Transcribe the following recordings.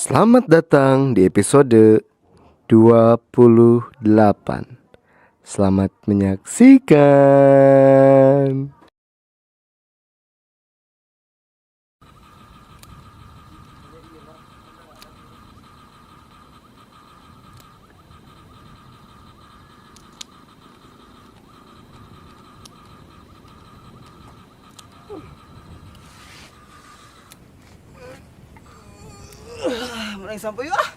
Selamat datang di episode 28. Selamat menyaksikan. Menang sampai yuk ah.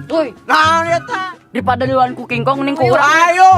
Woi, Nah, eta. daripada liwan ku kingkong mending ku urang. Ayo.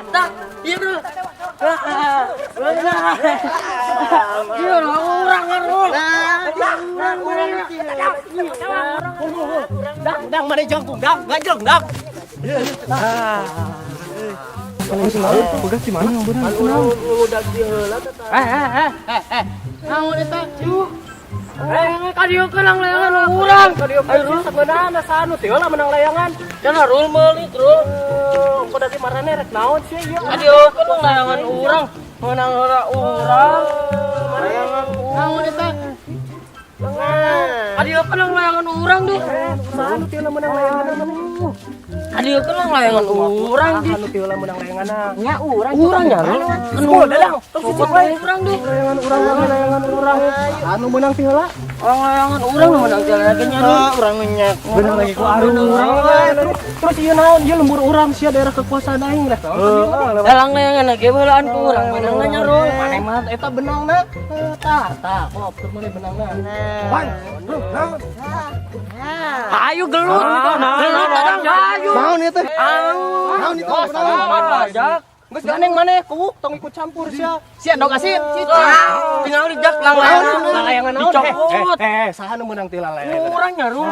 Tah, iya dulu. Iya urang ngarul. Dang, dang mana jangkung, dang, ngajeng, dang. Udah di mana? Eh eh eh eh eh. Naon eta? Cu. Eh, kadieu lang layangan urang. Ayo rul sabeunana sanu teh lah menang layangan. Jangan rul meuli rul. Engko dari marane rek naon sih ieu? Kadieu lang layangan urang. Menang ora urang. Naon eta? Kadieu lang layangan urang deh. Sanu teh lah menang layangan. Kadieu lang layangan urang deh. Anu teh lah menang layangan. Nya urang. Urang nya rul. Skul dadang. Terus Urang urang deh. Layangan urang, layangan urang. Anu menang teh lah. Orang layangan urang nu menang jalan lagi nya rul. Urang minyak. Benang lagi ku arung. Terus terus ieu naon? Ieu lembur urang sia daerah kekuasaan aing lah. Dalang layangan lagi beulaan ku urang menang nya rul. Maneh mah eta benangna. Tah, tah, kop tur maneh benangna. Wan, lu, naon? Ayo gelut. Gelut dadang ayo. Naon ieu teh? Naon itu? Naon? Pajak. Geus gandeng maneh kuwuk tong ikut campur sia. Sia dong asin. Tinggal dijak lang layangan. Layangan naon? Dicopot. Eh, saha nu meunang ti layangan? Urang nya rul.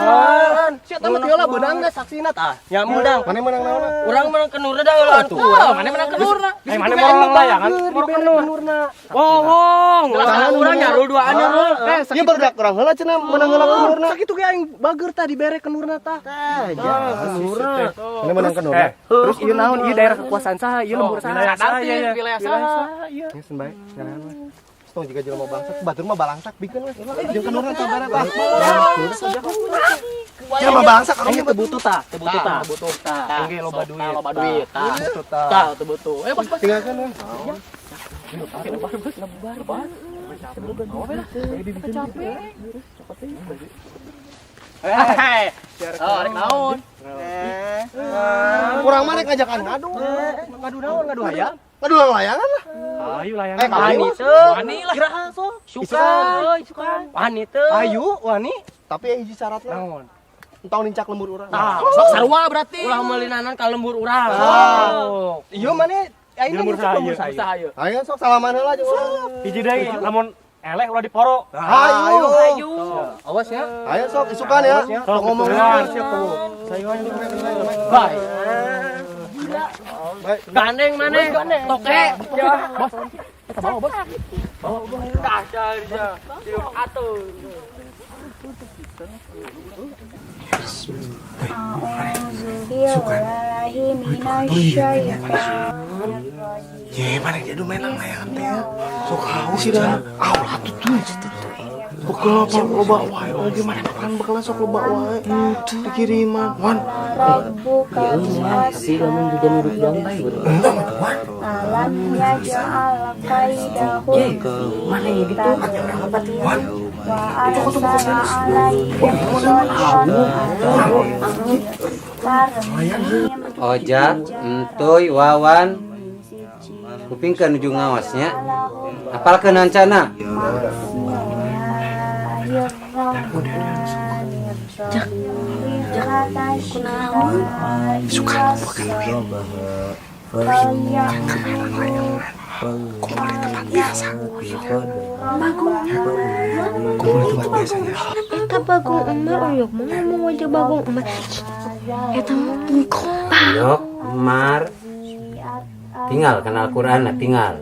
Sia teh mah teu lah beunangna saksina tah. Nya meunang. Mana menang naon? Urang menang kenurna dah heulaan ku urang. Mana menang kenurna? Eh, maneh mau layangan, mau kenurna. Bohong. Urang nya rul duaan nya rul. Eh, Ieu barudak urang heula cenah menang heula kenurna. sakitu ge aing bager tah dibere kenurna tah. Kenurna. Mana menang kenurna? Terus ieu naon? Ieu daerah kekuasaan saha? Ieu lembur saha? Sadar wilayah saha. Ieu. Ini sen bae, jangan we. Tong jiga jelema bangsat, batur mah balangsak bikeun we. Jeung kenurna tah bare tah. Jelema bangsak Aing karunya teu butuh tah, teu butuh tah. Teu butuh tah. Aing ge loba duit. Loba duit tah. Butuh tah. Tah teu butuh. Eh bos bos. Tinggalkan we. Eh, oh, rek naon? Kurang mah rek ngajakan ngadu. Ngadu naon? Ngadu hayam? Ngadu layangan lah. Ayo layangan. Eh, Wani teu. Wani lah. Kira sok. Sukan. Sukan. Wani teu. Ayo, wani. Tapi hiji syaratna, Naon? entong nincak lembur urang. Tah, sok sarua berarti. Ulah meulinanan ka lembur urang. Oh. Iya maneh aing Di lembur nincak lembur saha saya. Usaha ieu. Ayo sok salaman heula jeung urang. Hiji deui lamun eleh ulah diporo. Ayo. Ayo. Awas ya. Ayo sok isukan ya. Awas ya. Sok ngomong. Isukan. Siap tuh. Bye. Baik. Gandeng maneh. Toke. Bos. Eta bawa, Bos. Dah dah dah. Atuh. Ye, mana dia main layangan teh. Sok haus dah. Ah, tuh tuh. Bekal apa loba wae oge mana kan bekalan sok loba wae. Dikiriman. Wan. Tapi lamun jajan hidup doang bae. Alam yaj'al kaidahum Mana ya gitu? Wan. wa arsala alaihim Ojak, Entoy, Wawan, kupingkeun ujung ngawasnya. Apalkeun ancana? Suka bukan duit. Kumpul di tempat biasa. Kumpul di tempat biasanya. Eta Bagong Umar oyok mau ngomong wajah Bagong Umar. Eta mah bungkok. Yok, Mar. Tinggal kenal Quran lah, tinggal.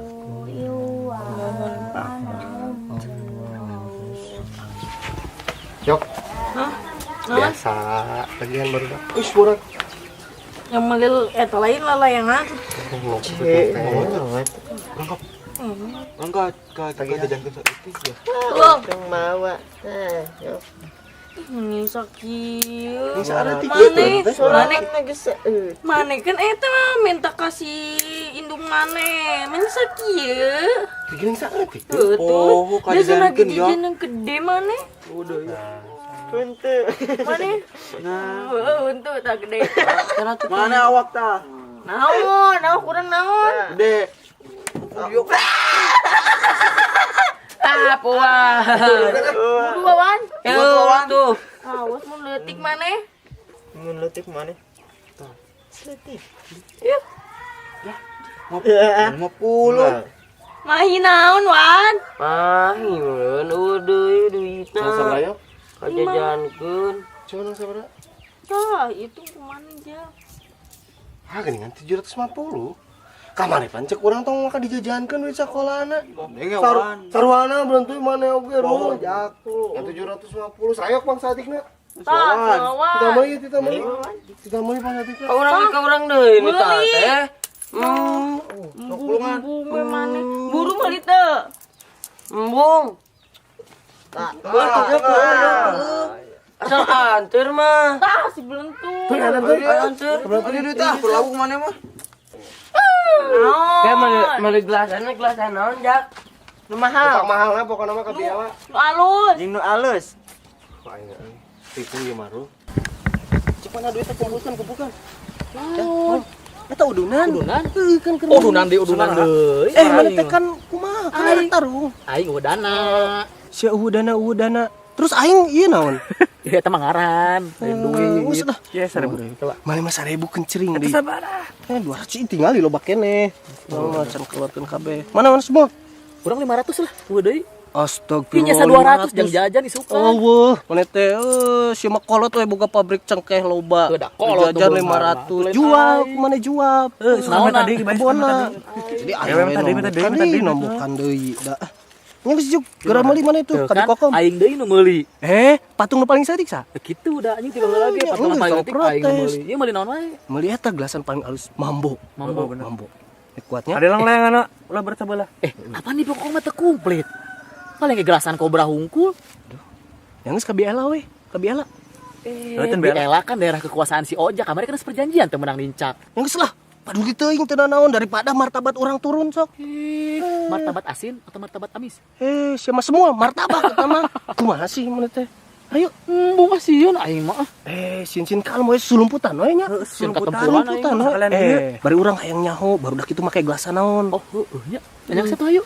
Yok. Biasa tagihan baru dah. Ush, borak. Yang manggil eta lain lah layangan. Enggak, ke jajankeun saeutik ya. Tong mawa. Tah, yo. Ini sakit. Ini saeutik Mane, gitu. mane, Geus seueutik. mane kan eta minta kasih indung mane, mane sakit. Gini saeutik. Tuh, Oh, dia sana kajajankeun ya. jajan yang gede mane. Udah ya. Henteu. Mane. Nah, untuk tak gede. Mana awak tah? Naon, naon kurang naon. Gede. Tah, puas. Buru Wawan. Yo, tuh. Awas mun leutik mane. Mun leutik mana? Leutik. Yuk. Ya. 50. Mahi naon, Wan? Mahi mun udah duitna. Sabar ya. Kajajankeun. Coba nang sabar. Tah, itu kumana aja. Ah, geuningan 750. Kamari pan cek urang tong maka dijajankeun duit sakolana. Sarwana berentu mana oge ruh. Yang 750 sayok bang saeutikna. Tah, Wawan. Kita meuli, kita meuli. Kita meuli bang saeutikna. Ka urang deui minta Meuli. teh. Embung, embung we mane. Buru meuli teu. Embung. Asal anter mah. Tah, si belentu. Tuh ada tuh. Anter. Berarti duit ah, berlaku mana mah? Naon? Ya meuli gelasan gelasan naon jak? Nu mahal. Utang mahal lah pokoknya mah ka biawa. Nu alus. Jeung nu alus. Wah, ini tipu ieu mah ruh. Cek mana duitnya kumpulkan, kumpulkan. Naon? Eta udunan. Udunan? Heuh, kan keur Udunan deui, udunan deui. Eh, mana teh kan kumaha? Kan arek tarung. Aing eueuh dana. Sia eueuh dana, eueuh dana. Terus aing ieu naon? Ya eta mah ngaran, lain duit. Geus lah. Ya 1000. Mana mah 1000 kencering deui. Sabaraha? Eh 200 tinggal loba keneh. Naon mah can keluarkeun kabeh. Mana mana semua? Kurang 500 lah, eueuh deui. Astagfirullah. Nya 200 jang jajan isukan. Oh, wah, mana teh si mah kolot we boga pabrik cengkeh loba. Heuh, da kolot Jajan nu beunghar mah. 500. Jual, mana jual? Naon tadi kebonna. Jadi aing we nombokan deui da. Nya geus juk, geura meuli mana itu? Tuh Ka kan, Kokom. aing deui nu meuli. Eh, patung nu paling saeutik sa? Kitu da anjing tiba heula ge Iya, patung geus paling tong leutik aing nu protes. meuli. Ieu meuli naon wae? Meuli eta gelasan paling alus, mambo. Mambo. Mambo. Ini kuatnya. Ada lang layangan ulah bersebelah. Eh, apa nih pokoknya mah teu komplit. Paling ge gelasan kobra hungkul. Yang geus ka Biela we, ka Biela. Eh, Biela kan daerah kekuasaan si Ojak. Kamari kan perjanjian teu menang nincak. Yang geus lah. Paduli teuing teu nanaon daripada martabat orang turun sok. Martabat asin atau martabat amis? Eh, siapa semua martabak eta mah. Kumaha sih mun teh? Ayo, Embung asieun aing mah. eh sin-sin kalem we sulumputan we nya. Sieun katempuran aing. Sulumputan we. Eh, bari urang hayang nyaho, barudak kitu make gelasan naon. Oh, heueuh nya. Banyak satu ayo.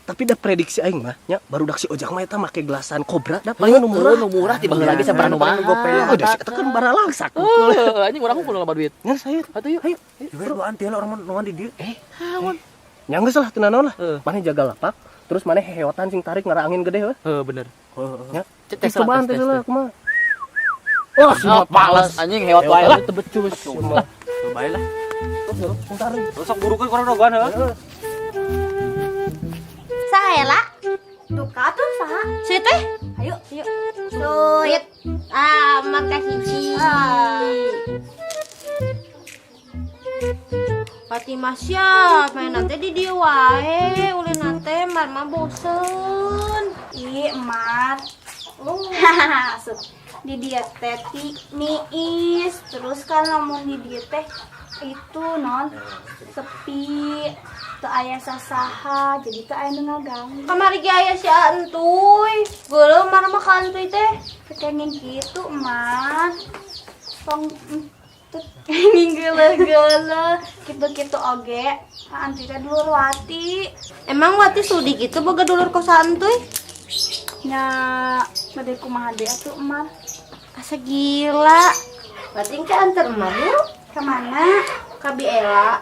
Tapi dah prediksi aing mah nya barudak si Ojak mah eta make gelasan kobra da paling nu murah. Nu murah tiba heula ge sabaraha nu mahal. Oh, da si eta kan baralangsak. Heuh, anjing urang kumpul loba duit. Nya saya. Atuh yuk. Ayo. Duaan tieu orang nuan di dieu. Eh, naon? Nya geus lah teu nanaon lah. Heeh. Maneh jaga lapak, terus maneh heheotan sing tarik ngara angin gede heuh. Heuh, bener. Nya. Tes lah, Cobaan tes, tes tes, lah tes. kumaha. Wah, semua Pales anjing heot wae lah. Teu becus. Semua. Bae lah. Sing tarik. Sok burukeun kurang rogoan heuh. Saha Ela? Duka tuh saha? Si teh. Ayo, ayo. Suit. Ah, maka hiji. Fatimah siap, main nanti di dieu wae, ulin teh mar mah bosen. Ih, Mar. Hahaha, di dieu teh niis, terus kan lamun di dieu teh itu non sepi, teu aya sasaha, jadi teu aya nu ngaganggu. Kamari ge aya si Antuy. Geuleuh mar mah ka Antuy teh. Teu kenging kitu, Mar. Tong teu kenging geuleuh-geuleuh, kitu-kitu oge. Ka Antuy teh dulur Wati. Emang Wati sudi gitu boga dulur kos Antuy? Nya bade kumaha deui atuh, Mar? Asa gila. Wati ke anter Mar yuk. Ka mana? Ka Biela.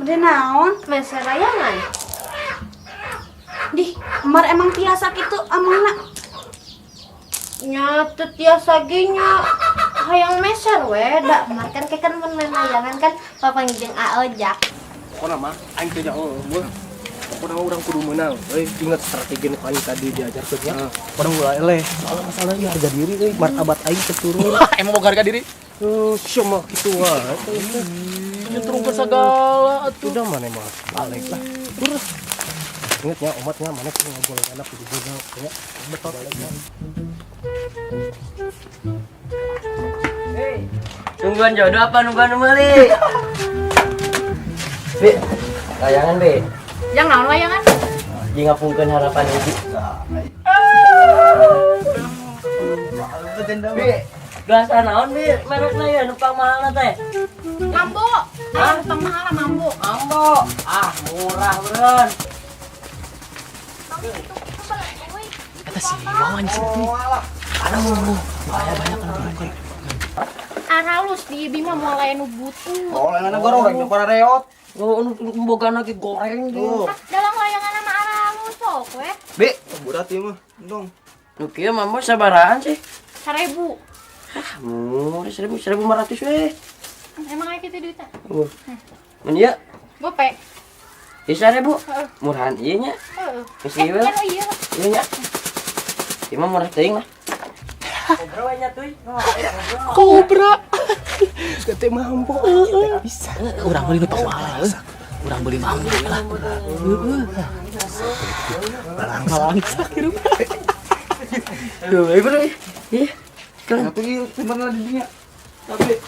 Bade naon? Meser layangan. Dih, Mar emang tiasa kitu amangna? Nya teu tiasa ge nya. Hayang meser we, da Mar kan ke kan mun main layangan kan papanggih jeung Aojak. Pokoknya mah aing teh nyaho eueuh. Pokoknya mah urang kudu meunang. Euy, ingat strategi nu aing tadi diajarkeun nya. Urang ulah eleh. Soalnya masalahnya harga diri euy, martabat aing teu turun. Emang boga harga diri? Oh, sia mah kitu wae. Nyetrungkeun sagala atuh. Udah mana mah balik lah. Terus ingat ya omatnya mana kudu ngagoleng anak kudu beunang ya. Betul. Balik ya. Hei, nungguan jodoh apa nungguan meuli? Bi, layangan bi. Yang naon layangan? Jeung ngapungkeun harapan hiji. Bi, gelasan naon bi merekna ya nu pangmahalna teh? Mambo. Aya nu pangmahalna mambo. Mambo. Ah, murah beureun. Eta si Wawan sih. Aduh, bahaya banyak kan kan. Aralus di ibi mah moal aya nu butuh. Oh, layangan goreng nu para reot. Oh, nu bogana ge goreng tuh. Dalang layangan mah aralus sok we. Bi, burat ieu mah. Dong. Nu kieu mambo sabarahan sih? 1000. Ah, murah 1000 1500 we. Emang aya kitu duitna? Mun ieu? Gope. Ieu 1000. Murahan ieu nya. Heeh. Geus ieu we. Kan ieu. Ieu nya. Ieu mah murah teuing lah. Kobra we nya tuy. Kobra. Geus teh mambo. Bisa. Urang beli nu pangmahal. Urang beli mambo lah. Balangsak hirup. Duh, ieu bro. Ih. Kan Atuh ieu simpan lah di dinya. Tapi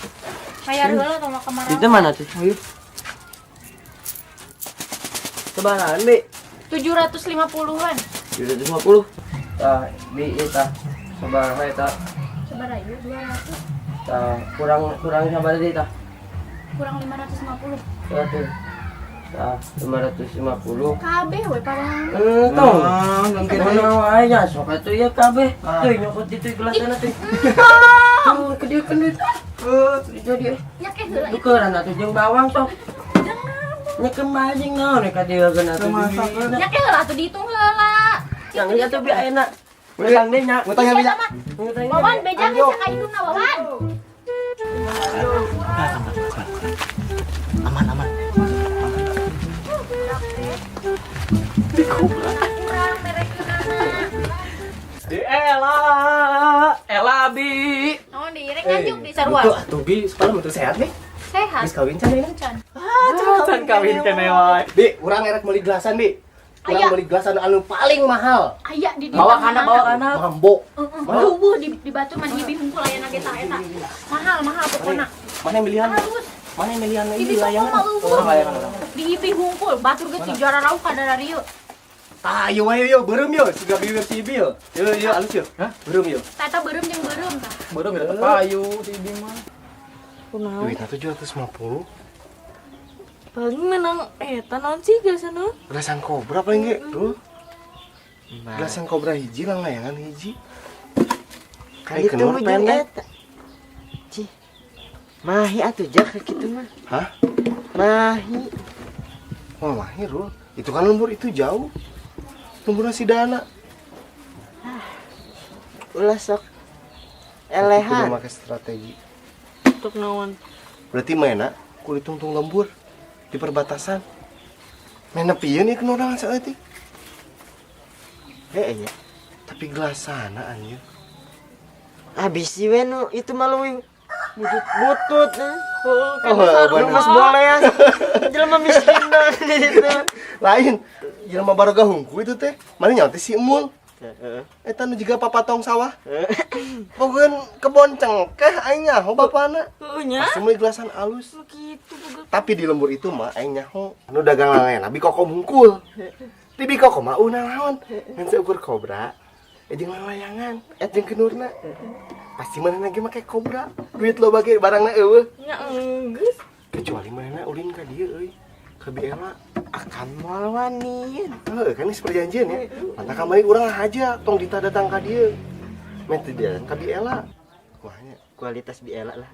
Bayar heula tong ka mana. itu mana tuh? Ayo. Sabarahan, Bi? 750-an. 750. Tah, Bi ieu tah. Sabaraha eta? Sabaraha ieu 200. Tah, kurang kurang sabaraha deui tah? Kurang 550. Satu. Tah, 550. Kabeh we parang. Tong. Ah, ganti Mana wae nya sok atuh ieu kabeh. Tuh nyokot ditu gelasna tuh. Tuh, ke dieu kan duit. Jadi Nya ke heula. tukeran atuh jeung bawang sok. Nya kemajing naon ka dieu geuna atuh. Nya ke heula atuh dihitung heula. Yang lihat tuh bi ayeuna. Ngutang deui nya. Ngutang ya, Bi. Ngutang Wawan beja geus ka indungna Wawan. Aman aman. Di Ella, Ella bi. Naon di rek nganjuk di sarua. Tuh atuh bi, sekolah mah sehat nih. Sehat. Geus kawin can ayeuna? Can. Can kawin keneh wae. Bi, urang erek meuli gelasan, Bi. Urang Aya. meuli gelasan anu paling mahal. Aya di Bawa kana, bawa kana. Mambo. Heeh. Eueuh di batu mah di hungkul aya na ge tah eta. Mahal mahal pokona. Mana yang milihan? Halus. Mana yang milihan Di ini toko layangan? mah eueuh. Orang layangan orang. Di ibi hungkul batur ge tijarah rauh ka dararieu. Tah, ieu wae yo, beureum yo, siga bibir si Ibi yo. Yo yo alus yo. Hah? Beureum yo. Tah eta beureum jeung beureum tah. Beureum eta payu si Ibi mah. Duitna 750. Paling menang eta naon sih gelasan naon? Gelasan kobra paling ge, Bro. Gelasan kobra hiji lang layangan hiji. Kan Ai kenur pendek. Cih. Mahi atuh jak kitu mah. Hah? Mahi. Oh, mahi, Rul. Itu kan lembur itu jauh. Lembur si Dana. Ulah sok. Kudu Elehan. make strategi. Untuk naon? Berarti mainna kulit tungtung lembur di perbatasan. Mainna pieu nih kenorangan saeutik. Heeh nya. Tapi gelasana anjir. Habis sih we nu itu mah leuwih butut-butut. Oh, Nu geus boleas. Jelema miskin dah di situ. Lain, jelema baroga hungku itu teh. Mana nyawa teh si Emul. Eta nu jiga papatong sawah. Bogeun kebon cengkeh aing nyaho bapana. Heuh nya. Pasti meuli gelasan alus. Begitu boga. Tapi di lembur itu mah aing nyaho nu dagang lain abi kokom hungkul. Di bi kokom mah eueuh naon. Ngan seukur kobra. Jeung layangan, jeung kenurna. Pasti manehna ge make kobra. Duit loba ge barangna eueuh. Nya enggeus. Kecuali manehna ulin ka dieu euy. Ka Biela. Akan moal wani. Heuh, kan geus perjanjian ya. Mantap kamari urang aja tong dita datang ka dieu. Men teu datang ka Biela. Kumaha nya? Kualitas Biela lah.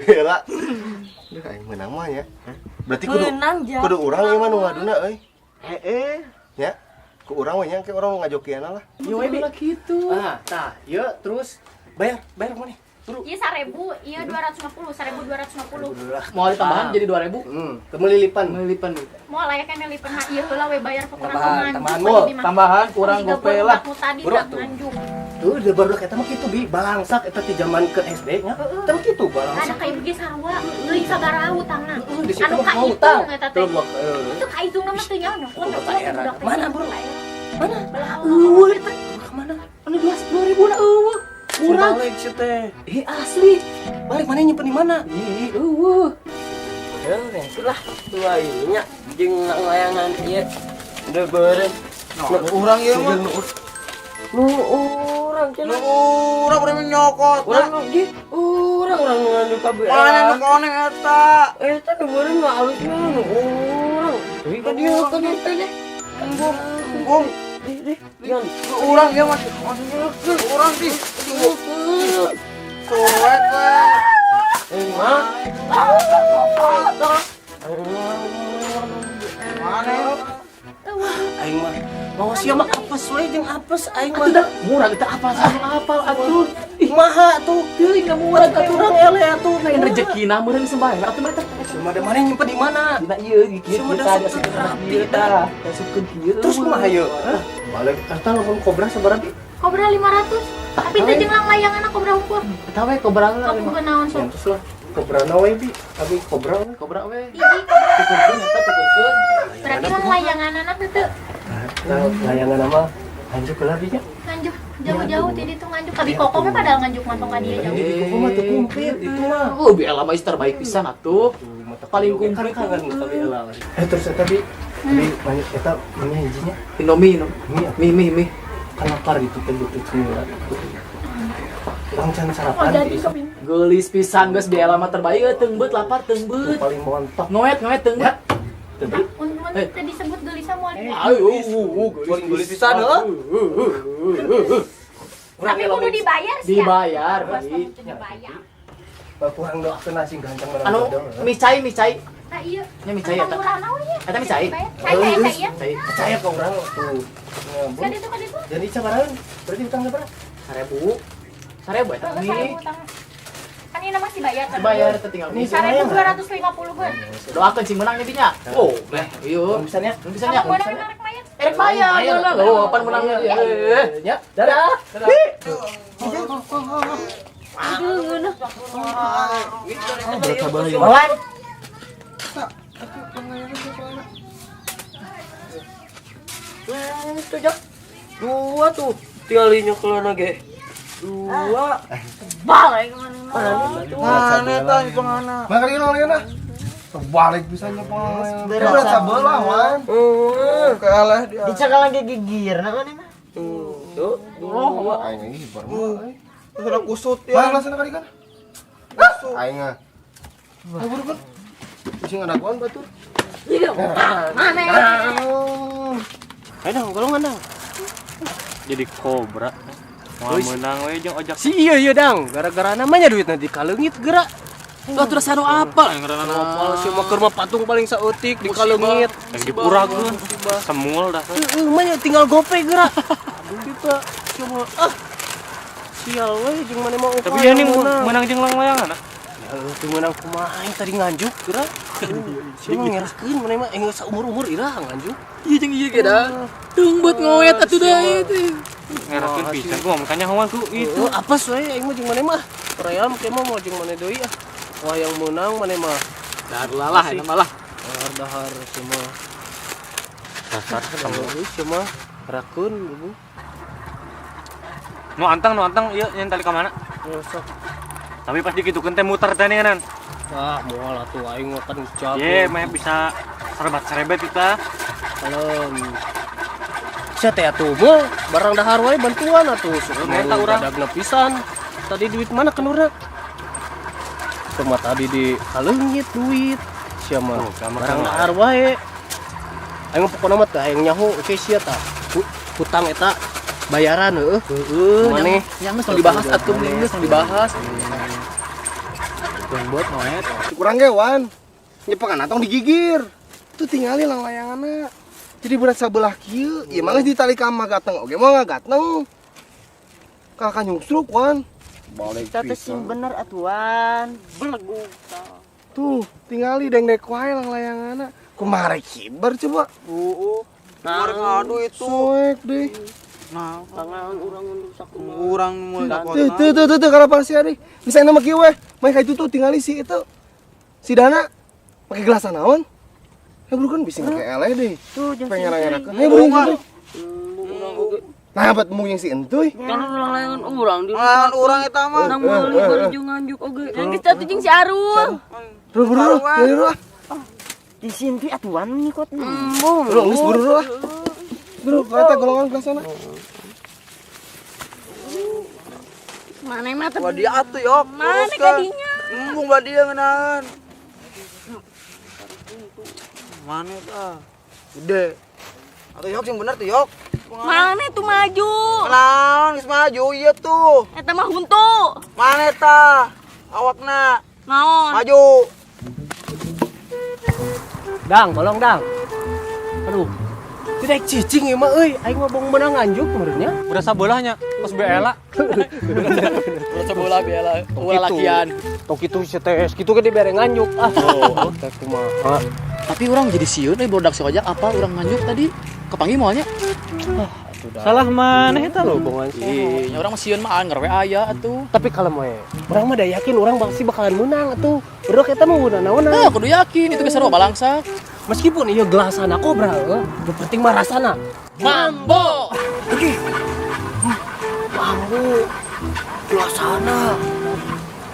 Biela. Duh aing meunang mah ya. Berarti kudu Meunang, Ja. kudu urang ieu mah nu ngaduna euy. Heeh. Nya. Ku urang we nya ke urang ngajokiana lah. Ieu we lah kitu. Ah, tah, ieu terus bayar, bayar mana? Buru. Ieu 1000, ieu 250, 1250. Mau ditambahan jadi 2000. Teu lilipan. Melilipan. Moal aya keneh lipen mah ieu heula we bayar pokona Tambahan, nganjuk tambahan we moal. di mah. Tambahan kurang Tiga gope lah. bulan tadi Buru dah atuh. nganjuk. Tuh, udah baru eta mah kitu bi, balangsak eta ti zaman ke SD nya. Eta mah kitu balangsak. Ada kayak begini sarua, teuing sabaraha hutangna. Heeh, di situ Anu mah mau kahitung hutang. eta teh. Tuh, blok, heeh. Itu kahitung mah teu nyaho nyokot nyokot Era. budak teh. Mana, Bro? Mana? Eueuh eta. Kemana? Anu 2000 na eueuh. Murah. Balik sih teh. Eh asli. Balik mana nyimpen di mana? Ih, eueuh. Ya, lah dua ieu nya jeung layangan ieu. Udah beureum. Urang ieu mah. Nu urang cenah. Urang urang nyokot. Urang nu di urang urang nu nganu ka Biela. Mana nu koneng eta? Eta nu beureum mah alus mah nu urang. Deui ka dieu ka dieu teh deh. Bung, bung. Dih dih. Yan. Urang ieu mah urang sih. Suwek we. Eh mah. Mana? Aing mah mau sia mah apes we jeung apes aing mah. Atuh dah murah eta apal sama apal atuh. Ih maha tuh. Teuing da murah Atuh urang eleh atuh. Lain rezekina meureun sembahyang atuh mereka. Cuma ada mana nyimpen di mana? Dina ieu kieu Cuma kita dah ada suka rapi, tah. Asupkeun kieu. Terus kumaha ieu? Balik eta lamun kobra sabaraha bi? Kobra 500. Tapi teu jeung layangan kobra hukum. Eta we kobra lah. Aku bukan naon sok. Terus lah. Kobra na we bi. Abi kobra we. Kobra we. Hiji kobra. Tukurkeun eta tukurkeun. Berarti lang layangan anak teu. Nah, layangan nama anjuk lah bi nya. Nganjuk jauh-jauh ti ditu nganjuk ka Bikoko mah padahal nganjuk mah tong ka dieu jauh. Di koko mah teu kumplit itu mah. Oh, Biela mah terbaik pisan atuh. Paling Kan kumplit. kangen ka Biela. Eh terus eta bi bi banyak eta mie hijinya. Indomie, Indomie. Mie Mie, mie, mie. kan lapar gitu teh butuh cemilan. Urang can Oh sarapan jadi bi. sok. Geulis pisan geus Biela mah terbaik euy teungbeut lapar teungbeut. Paling montok. Ngoet, ngoet teungbeut. Teu bi. Mun mun teu disebut geulisa moal. Ayo, Paling geulis pisan heuh. Tapi kudu dibayar sih. Dibayar, Bos Bi. kudu dibayar. Kurang doakeun asing gancang barang Anu dodol. mie cai, mie cai. Tah ieu. Nya mie cai eta. Murah we nya. Eta mie cai. Cai cai cai ieu. Cai. Percaya ke urang tuh. Nah, Ka ditu ka ditu. Jadi sabaraha? Berarti utang sabaraha? 1000. 1000 eta Heeh, mie. 1000 utang. Kan ini masih bayar kan. Dibayar eta tinggal mie. 1250 geun. Doakeun sing menang nya. Oh, meh. Ieu. Bisa nya? Bisa nya. Kamu menang narik mayat. Erek bayar menang. Oh, pan menang. Ya, dadah. Dadah. Wan. Itu jak. Dua tuh. Tinggal nyokolana ge. Dua. Balik mana mah. Mana eta pengana? Mana kali ini lah. Terbalik bisa nyepeng. Berat sabelah wan. Heeh. Kalah dia. Dicakal lagi gigir nah mana mah. Tuh, dua. Aing ini bar mah. Sudah kusut ya. Mana langsung kali kan? Aing ah. Ah buru kan. Sing ngadaguan batur. Mana? Ayo dong, golongan dong. Jadi kobra. Mau menang we jeung ojak. Si iya iya dang, gara-gara namanya duit nanti kaleungit gerak. Lah terus anu apal yang ngaranna. Apal sih mah keur mah patung paling saeutik di kaleungit. Yang dipurakeun. Semul dah. Heeh, mah nya tinggal gope gerak. Kita coba ah. Sial we jeung mana mau Tapi ya ini menang jeung langlayangan ah. Heuh, teu meunang kumaha aing tadi nganjuk gerak. Sia mah ngeraskeun mana mah enggeus saumur-umur ira nganjuk. Iya jeung ieu ge dah. Teungbeut ngoet atuh dah ieu teh. Ngerakeun pisan gua mun kanyahoan ku itu. Itu apa we aing mah jeung maneh mah. Ream ke mah mau jeung maneh deui ah. Wah yang menang maneh mah. Dahar lah eta mah lah. Dahar dahar semua. Dasar Euy sia mah rakeun ibu. Nu antang ieu yang tali ka mana? Sok. Tapi pas dikitukeun teh muter teh ngeunaan. Wah, moal atuh aing mah kan jago. Ye, mah bisa serebat-serebet kita. Kalem. Sia teh atuh mah barang dahar wae bantuan atuh. Sok Meta urang. Dadagna pisan. Tadi duit mana kenurna? Cuma tadi di kaleungit duit. Sia mah Oh, kamar barang kan. dahar wae. Aing mah pokona mah teh hayang nyaho oke sia tah. Hutang eta bayaran heueuh. Heeh, Maneh. yang geus dibahas atuh mending geus dibahas. Buat noet. Kurang ge Wan. Nyepekan atong digigir. Tuh tingali lang layanganna. Jadi berat sabelah kieu, ieu mah geus ditali ka gateng oge moal ngagateng. Kalah nyungsruk Wan. Balik Teh sing bener atuan. Belegug. Tuh, tingali dengdek wae lang layanganna. Kumaha rek kiber coba? Heeh. Nah, ngadu itu. Soek deh. Nah, Tangan urang rusak kumaha. urang mulai Tuh, tuh, tuh, tuh, tuh, kalau pasti ari. Misalnya nama kieu weh, main ka itu tuh tingali si itu. Si Dana pakai gelasan naon? Ya buru kan bisa ngake eleh deh. Tuh jeung Pengen si ngerakeun. Ayo buru buru. Urang oge. Nah, buat embung yang si entuy. Kan urang layangan urang di Layangan urang eta mah. Urang meuli bari jeung nganjuk oge. Yang geus atuh jeung si Arul. Buru buru, buru, buru, ah. Di sini atuan nyikot embung. Buru, geus buru ah. Buru, eta golongan gelasana. Mana mah teh? Wah dia atuh yok. Mana kadinya? Embung bah dia ngeunaheun. Mana tah? Gede. Atuh yok sing bener tuh yok. Mana tuh maju? Naon geus maju ieu tuh. Eta mah huntu. Mana tah? Awakna Naon? maju. Dang, tolong dang. Aduh. Tidak cicing ieu mah euy, aing mah bong meunang nganjuk meureunnya. Udah sabelahnya, pas bela. Udah sebelah bela, ulah lakian. Tong kitu si teh kitu ge dibere nganjuk ah. Oh, teh kumaha. Tapi orang jadi sieun euy bodak si ojak apa urang nganjuk tadi. Kepanggil moalnya. Salah maneh eta Lo bongan Ih, nya urang mah sieun mah anger we aya atuh. Tapi kalau mau urang mah da yakin urang pasti bakalan menang atuh. Urang eta mah udah naon. Nah, kudu yakin itu geus sarua balangsak. Meskipun ieu gelasana kobra heuh, nu penting mah rasana. Mambo. Oke. Mambo. Gelasana.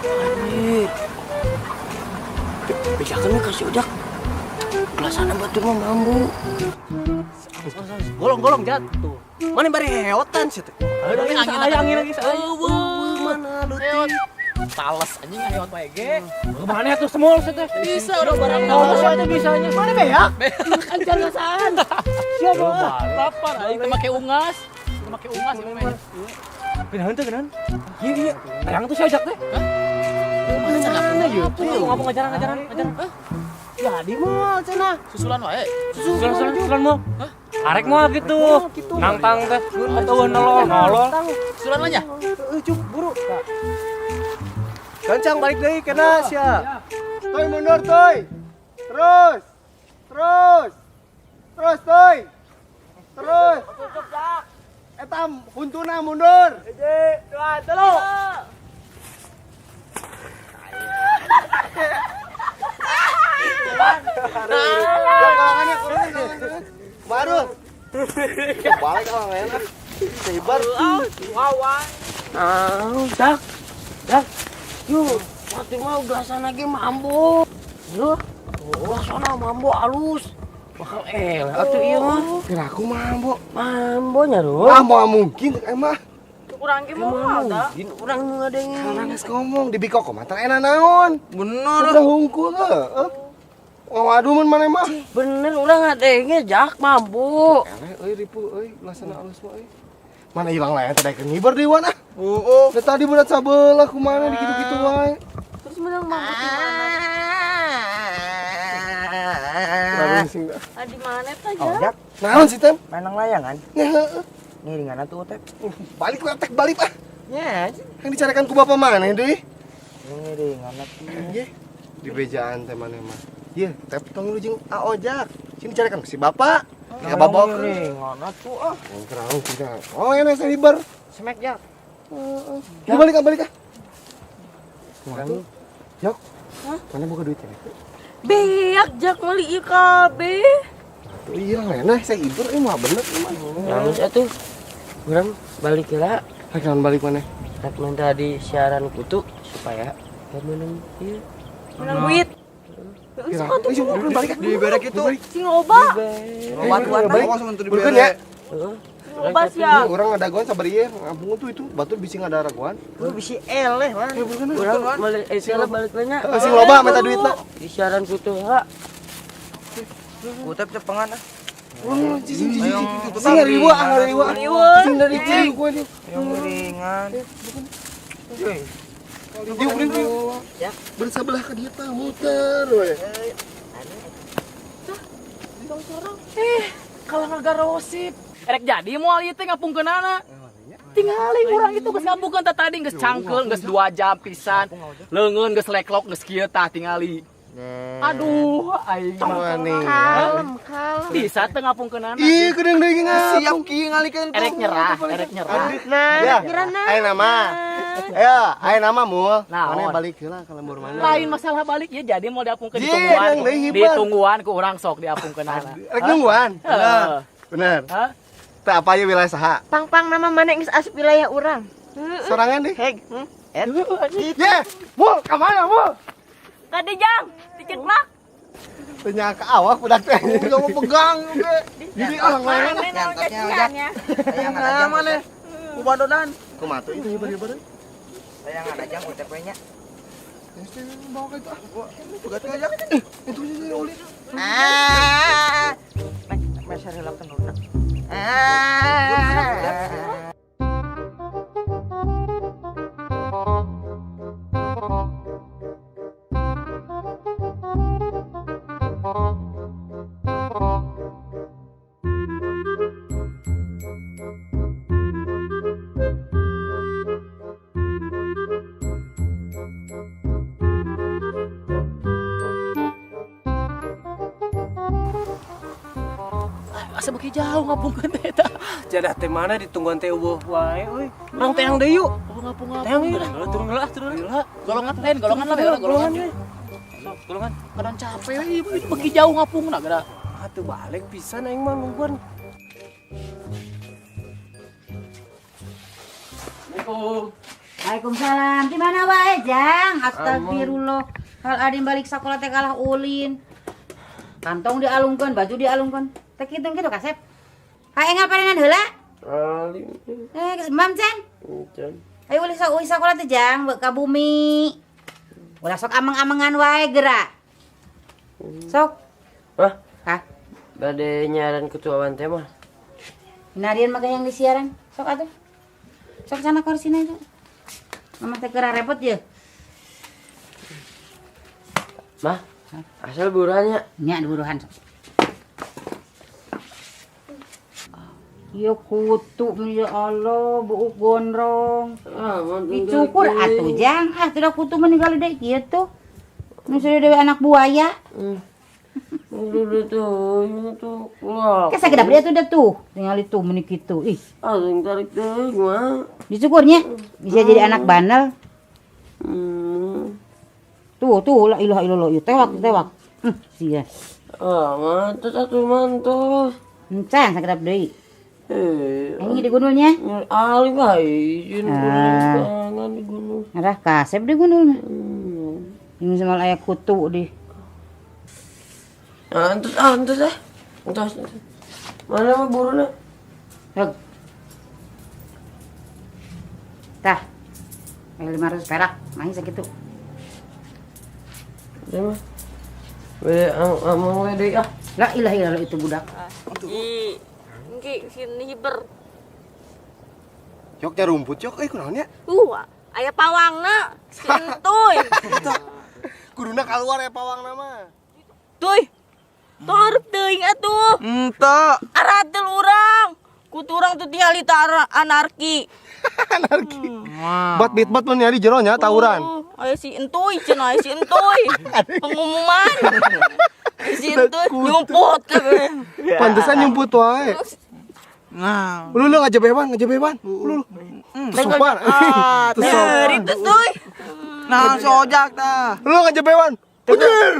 Anjir. Bejakeun we ka si Ojak. Gelasana batur mah mambu. Golong-golong jatuh. Mana bari heotan sih teh. Angin angin lagi saya. Eueuh, Mana leutik. Tales anjing heot wae ge. Mana tuh semul sih teh. Bisa urang barang Oh, siapa bisanya? Mana beak? Anjar ngasaan. Siapa? Lapar aing teh make ungas. Teu make ungas ieu mah. Genaheun teh genaheun. Iya iya. Terang tuh si Ojak teh. Mana ieu? Ngomong ngajaran ngajaran ngajaran. Jadi moal cenah. Susulan wae. Susulan susulan susulan mau. Arek moal gitu. Nangtang teh atau nolol nolol. Susulan mah nya. Heeh, cuk, buru. Gancang balik deui kena sia. Toy mundur toy. Terus. Terus. Terus toy. Terus. Eta huntuna mundur. Hiji, dua, telu. Golongannya kurang. Baru. Balik kalau enak. Sebar. Ah, dak. Dak. Yuk, waktu mau gelasan lagi mambo. Yuk, gelasana mambo halus. Bakal elah atuh ieu mah. Kira aku mambo. Mambonya Rul. Ah, mau mungkin emang. Urang ge moal da. Mungkin urang nu ngadenge. Karena geus ngomong di bikoko mah teu enak naon. Bener. Udah hungkul heuh. Waduh mun maneh mah. Bener urang ngadenge jak mambo. Eleh euy ripu euy gelasana alus mah euy. Mana hilang layan teh daek ngiber deui wan ah. Heeh. Da tadi berat sabelah kumaha dikitu-kitu wae. Terus menang mambo di mana? Langsung dah. Ah, di mana teh, Jak? Ojak. Naon sih tem? Menang layangan. Nya heueuh. Ngiringan atuh teh. Balik lah tek balik ah. Nya, Yang dicarikan ku bapak mana deui? ngiringan atuh. Ye, di bejaan teh maneh mah. Ye, tep tong lu jeung A Ojak. Sini dicarikan ku si bapak. Ya babok. Ringan atuh ah. Kerang kita. Oh, ini saya hiber. Semek jak. Ya balik ah, balik ah. Kumaha? Yok. Mana buka duitnya? Beak jak meuli ieu kabeh. Tuh iya lah, saya hiber ini mah bener ini mah. Nangis atuh. Urang balik heula. Rek naon balik mana? Rek minta di siaran kutu supaya gak menang ieu. Menang duit. Kira, eh, balik ah. Di berek itu. Sing loba. Wan wan Balik. awas mun teu Burkeun dibere. ya. Heeh. Sing loba sia. Urang ngadagoan sabar ieu, ngabung tuh itu batur bisi ngadaragoan. Lu bisi eleh wan. Urang balik eh sia balik we nya. Sing loba minta duitna. Di siaran kutu ha. Kutep cepengan ah. Oh, sing sing sing. Sing ngariwa, ngariwa. Sing dari cing gua nih. Yang ringan. Diuk diuk diuk. Bersebelah ke dia tah muter we. Kalah ngagarosip. Erek jadi moal ieu teh ngapungkeunana. Tingali urang itu geus ngapungkeun teh tadi geus cangkeul geus 2 jam pisan. Leungeun geus leklok geus kieu tah tingali. Aduh, aing mah. Nih. Kalem, kalem. Bisa teu ngapungkeunana. Ih, kedeung deui ngapung. Siap kieu ngalikeun tuh. Erek nyerah, erek nyerah. Ya, ayo nama. Ayo, ayo nama mul. Naon? Mana balik heula ka lembur mana? Lain masalah balik ya jadi mau diapungkeun Ye, ditungguan. deung deui hiber. Ditungguan ku urang sok diapungkeunana. Rek nungguan. Heeh. Bener. Hah? Teh apa ya wilayah saha? Pang-pang nama mana geus asup wilayah urang. Sorangan deh. Heg. Ye, mul, ka mana mul? Kade jang, diceklak. Tanya ke awak budak teh. Udah mau pegang oge. Jadi orang lain. Nyantotnya ojak. Tayangan aja mana? Ku badodan. Kumaha tuh itu hiber-hiber. Tayangan aja utep we nya. Bawa ke itu ah. Pegat aja. Itu sih oli. Ah. Meser heula kenurna. Ah. Asa beuki jauh ngapungkeun teh eta. Jadah teh mana ditungguan teh eueuh wae euy. Urang teang deui yuk. Ngapung-ngapung. Teang yuk. Turun heula, turun heula. Golongan lain, golongan lah, golongan. Golongan euy. Sok, golongan. Kadang capek euy, beuki jauh ngapungna geura. Atuh balik pisan aing mah nungguan. Assalamualaikum. Waalaikumsalam. Di mana wae, Jang? Astagfirullah. Hal adin balik sekolah teh kalah ulin. Kantong dialungkeun, baju dialungkeun. Teh kitu kitu kasep. Hae ngaparenan heula? Alim. Eh, geus emam can. Encan. Ayo ulih sok ulih sakola teh Jang, ka bumi. Ulah sok ameng-amengan wae geura. Sok. Wah, Hah? bade nyaran ketua teh mah. Narian mah yang di siaran. Sok atuh. Sok sana korsina itu. Mama teh geura repot ye. Mah, asal buruannya. Nya buruhan sok. Ya kutu ya Allah, buuk gondrong. Ah, Dicukur atuh Jang. Ah, tidak kutu meninggal deui kieu tuh. Nu dewe anak buaya. Udah tuh, ini tuh. Wah. Kayak sagedap dia tuh dah tuh. Tinggal itu menik itu. Ih, Ah, sing tarik teuing mah. dicukurnya bisa jadi anak bandel. Hmm. Tuh, tuh la ilaha illallah. Ieu tewak, tewak. Sia. Ah, mantus atuh mantus. Encan sagedap deui. Eh, Ini digundulnya. alim bae izin Ah. tangan di gunung. Arah kasep digundul mah. Ini sama aya kutu di. Ah, entus ah, entus ah. Entus. entus. Mana mah buruna? Heg. Tah. Ayo 500 perak, main sakitu. Ya mah. We amang we deui ah. La ilaha illallah itu budak. Ih, engke sini hiber. Yok nya rumput yok euy kunaon nya? Aya pawangna. Si entuy. Kuduna keluar ya pawang nama. Tuy. Tong hareup teuing atuh. Ente. Aratel urang. Kutu urang tuh tingali ta anarki. Anarki. Bat bit bat mun nyari jero nya tawuran. Aya si entuy cenah, aya si entuy. Pengumuman. Situ nyumput kabeh. Pantesan nyumput wae. Nah. Lu lu ngajebewan, ngajebewan. Lu lu. Sopan. Ah, Sopan. Itu tuh. Nah, si ojak tah. Lu ngajebewan. Anjir.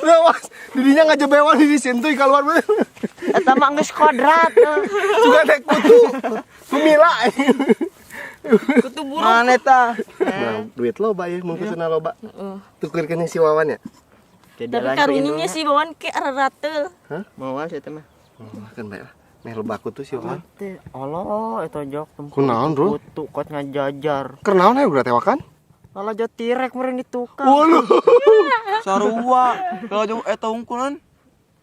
Lewas, didinya ngajebewan di sintuy keluar. Eta mah geus kodrat. Juga teh kutu. Sumila. Kutu buruk. Mana tah? Nah, duit loba ya, mun kutuna loba. Tukerkeun si Wawan ya. Tapi karunyanya si Wawan ke rarateul. Moal sih teh mah. Kan bae lah. Meh loba kutu si Wawan. Teh, Allah eta jok Kunaon, Bro? Kutu kot ngajajar. Keur naon aya udah tewakan? Lalajo tirek meureun di tukang. Ulu. Sarua. Kalau jauh eta unggulan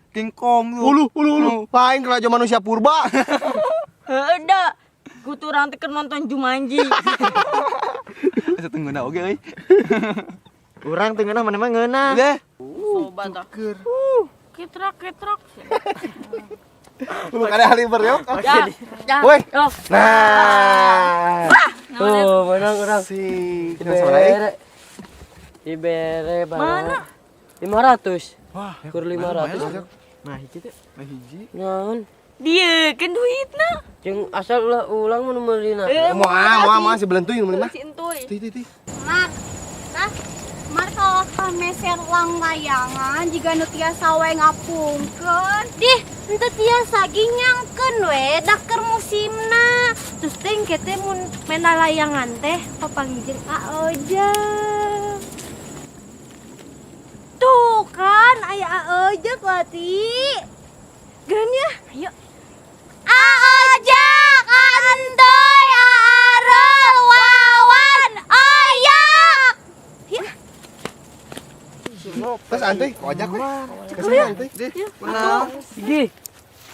King Kong tuh. Ulu, ulu, ulu. Lain kelajo manusia purba. Heueuh da. Kutu urang teh keur nonton Jumanji. Asa teu ngeunah oge euy. Urang teu ngeunah maneh mah ngeunah. Deh. Sobat tah. Kitrak kitrak. Lu kada ahli bereok. Ya. Ya. Woi. Yo. Nah. Tuh, menang urang. Si Dibere. Dibere Mana? 500. Wah, Kur 500. Nah, hiji teh. Nah, hiji. Naon? Dia kan duitna. Jeung asal ulah ulang mun meulina. Moal, moal, moal si belentuy nu meuli mah. Si entuy. Tih, tih, tih. Mar, nah, Mar kalau meser lang layangan jika nu tiasa we ngapungkeun. Dih, henteu tiasa ge nyangkeun we da keur musimna. Terus teh engke teh mun mena layangan teh papanggih jeung Aojak. Tuh kan aya Aojak Wati. Geun ya? Ayo. Aojak, Andoy, Aarel, Wawan, Oyak. Ya. Terus antuy, kojak we. Kesini antuy. Kunaon? Gih.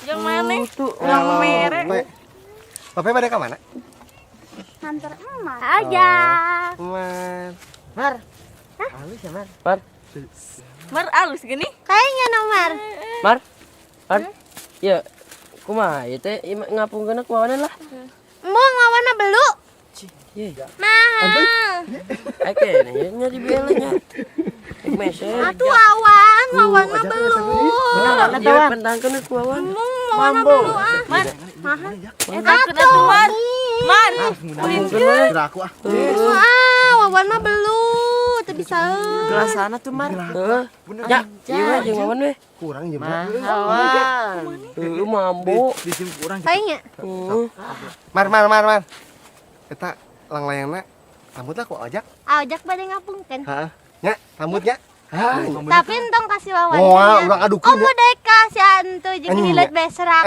Yang mana? Yang mere. Bapak pada ke mana? Nganter emak. Aojak. Mar. Mar. Halus ya, Mar. Mar. Mar alus gini. Kayaknya nomor. Mar. Mar. Ya, kumaha ieu teh ngapungkeun ku wawanan lah. Embung wawana belu. Ye. Nah. Eke nya dibela nya. Ek meser. Atuh wawan, wawan mah belu. Ieu pentangkeun ku wawan. Embung wawana belu ah. Mar. Mahal. Eta keun atuh Mar. Mar. Ulin Kira aku ah. Ah, wawan mah belu, teu bisa. Gelasana tuh Mar. Heeh. Ya, ieu we jeung wawan we. Kurang jeung Mahal. Heueuh mambo. Di sim kurang. Kayaknya. Heeh. Mar, mar, mar, mar. Eta lang layangna tambutlah ku ojak. Aojak bade ngapungkeun. Heeh. Nya, tambutnya. Hah. Tapi entong kasih wawan. Moal, urang adukeun Oh, ya. daek ka si antu jeung Anjing, hileut ya. besrak.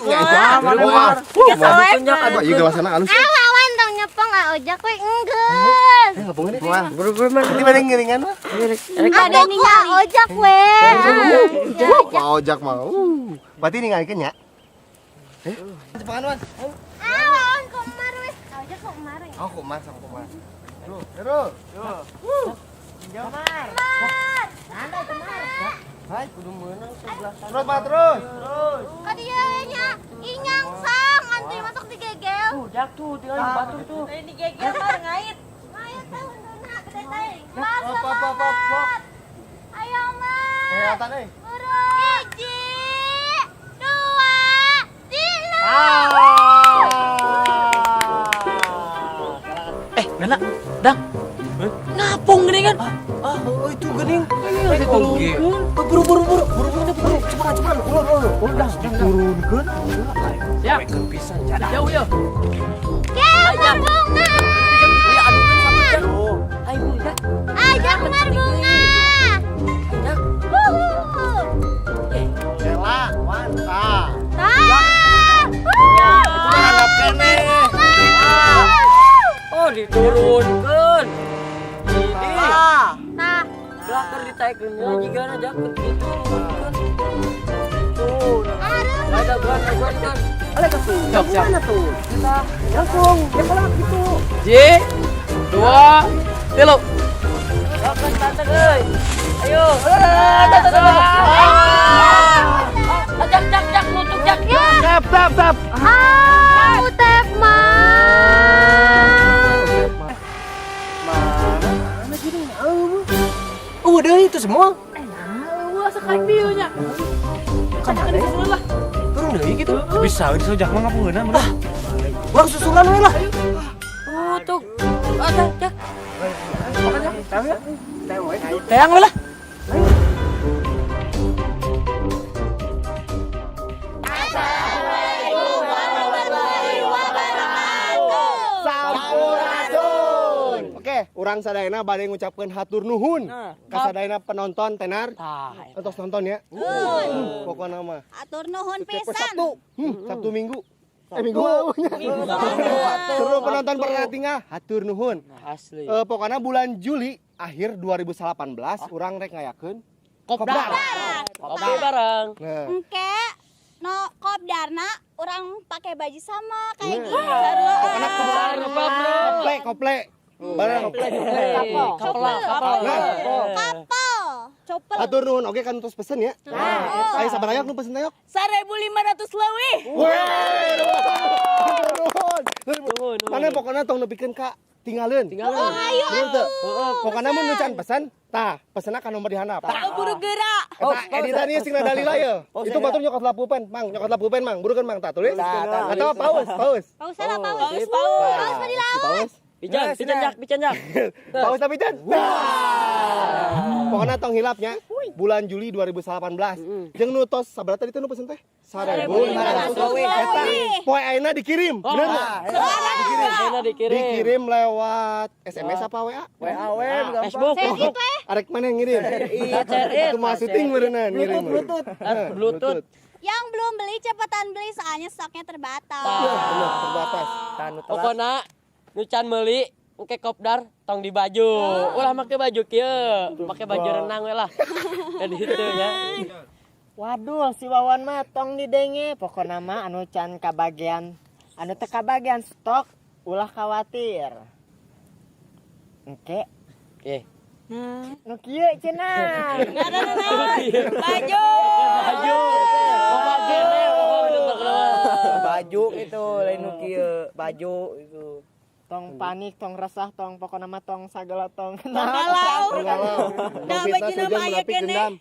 Wah, wah. Keselek. Ieu gelasana alus. Ah, wawan tong nyepong aojak we enggeus. Eh, ngapungkeun deh. Moal. Buru-buru Mar. Nanti bade ngiringan mah. Ada ningali ojak we. Wah, ojak mah. Berarti ningalikeun nya. Eh, cepetan Wan. Ah, wawan kumar we. Aojak kok kumar ya. Oh, kumar sama kumar. Tuh, terus. Mar. Hai, kudu meunang sebelah sana. Terus, Pak, terus. Ka dieu we nya inyang sang antri masuk digegel. Tuh, jak tuh, tinggal di batu tuh. Ini gegel Mar ngait. Ayo teh unduna gede teh. Mar Pop, pop, pop, pop, pop. Ayo Mar. Eh, atan euy. Buru. 1, 2, 3. Eh, Nana, Dang. Ngapung gini kan? Ah, oh, itu geuning. Oke. Buru buru buru buru buru buru cepetan cepetan ulur ulur. Udah, turunkeun. Siap. Jauh ya. Ke bunga. Iya, adukeun sama Jak. Ayo, Jak. Ajak Mar bunga. Jak. Wuhu. Ela, Wan, tah. Tah. Terhadap keneh. Oh, diturunkeun. Ini. Tah. Belakang ditaikeun lagi gana Jak diturunkeun. Tuh. Ada gua, ada gua kan. Siap, siap. Mana tuh? Langsung, ya gitu. J, 2, 3. Oke, tante euy. Ayo. Jak, jak, jak, nutup jak. Tap, tap, tap. Ah, utep mah. Mana? Mana gitu? Itu semua. Nah, wah sekali dieu nya. Ka mana lah. Turun deui gitu. Bisa di sojak mah ngapungeuna mah. Urang susulan we lah. Oh, tuh. Ada, Jak. Teang we lah. Sampurasun. Oke, urang sadayana bade ngucapkeun hatur nuhun ka sadayana penonton tenar. Entos nonton ya. Pokona mah. Atur nuhun pisan. Sabtu. Sabtu Minggu. Minggu. Seluruh penonton pernah tinggal hatur nuhun. Asli. Pokoknya bulan Juli akhir 2018 urang rek ngayakeun Kopdar. Kopdar bareng. Nah, Engke no kopdarna orang pakai baju sama kayak gini. Pokoknya kople kople. Bareng. Kapel, kapel. Kapel. Copel. Hatur nuhun oke kan terus pesen ya. Ayo sabar ayo nu pesen ayo. 1.500 leuwih. Weh, nuhun. Mana pokoknya tong nepikeun ka tinggalin. Tinggalin. Oh, ayo Bener teu? Pokoknya mun nu can pesan, tah pesenna ka nomor di handap. Buru gerak. Eta editan ieu sing dalila ye. Itu batur nyokot lampu pen, Mang, nyokot lampu pen, Mang. Burukeun Mang, tah tulis. Atau paus, paus. Paus salah paus. Paus, paus. Paus mah di laut. Paus. Pijan, pijan jak, pijan jak. Paus tapi can. Nah. Pokoknya tong hilapnya bulan Juli 2018. Jeung nu tos sabaraha tadi teh nu pesen teh? 1.500. Eta poe ayeuna dikirim. Bener teu? Dikirim. Dikirim. Dikirim lewat SMS apa WA? WA we gampang. Facebook. Arek mana yang ngirim? Iya, Itu mah syuting berenang ngirim. Bluetooth. Bluetooth. Yang belum beli cepetan beli soalnya stoknya terbatas. Bener, terbatas. Pokona nu can meuli engke kopdar tong di baju. Ulah make baju kieu, make baju renang we lah. Dan itu ya. Waduh, si Wawan mah tong didenge. Pokona mah anu can kabagian, anu teu kabagian stok ulah khawatir. Engke. Oke. Nu kieu cenah. Baju. Baju. Baju itu lain nu kieu, baju itu. Tong panik, tong resah, tong pokona mah tong sagala tong. Galau. Tong Nah, fitnah baju sujon nama aya munafik keneh. dendam.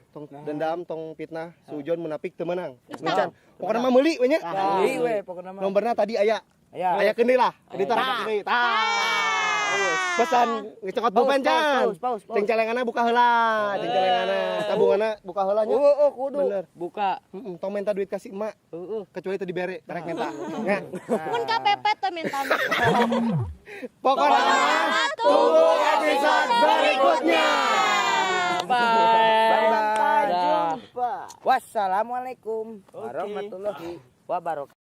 Tong dendam, tong fitnah sujon munafik teu meunang. Nu can. Pokona mah meuli we nya. Beli we pokona mah. Nomorna tadi aya. Aya. Aya keun deui lah. Editor aya deui. Tah. Pesan ngecokot pulpen can. Paus, paus. Ceng celengana buka heula, ceng celengana. Tabunganna buka heula nya. Oh, kudu. Bener. Buka. Heeh, tong minta duit kasih emak. Kecuali teu dibere, rek minta. Nya. Mun kepepet teh minta. Pokoknya tunggu episode berikutnya. Bye. Bye. Dah. Jumpa. Wassalamualaikum warahmatullahi wabarakatuh.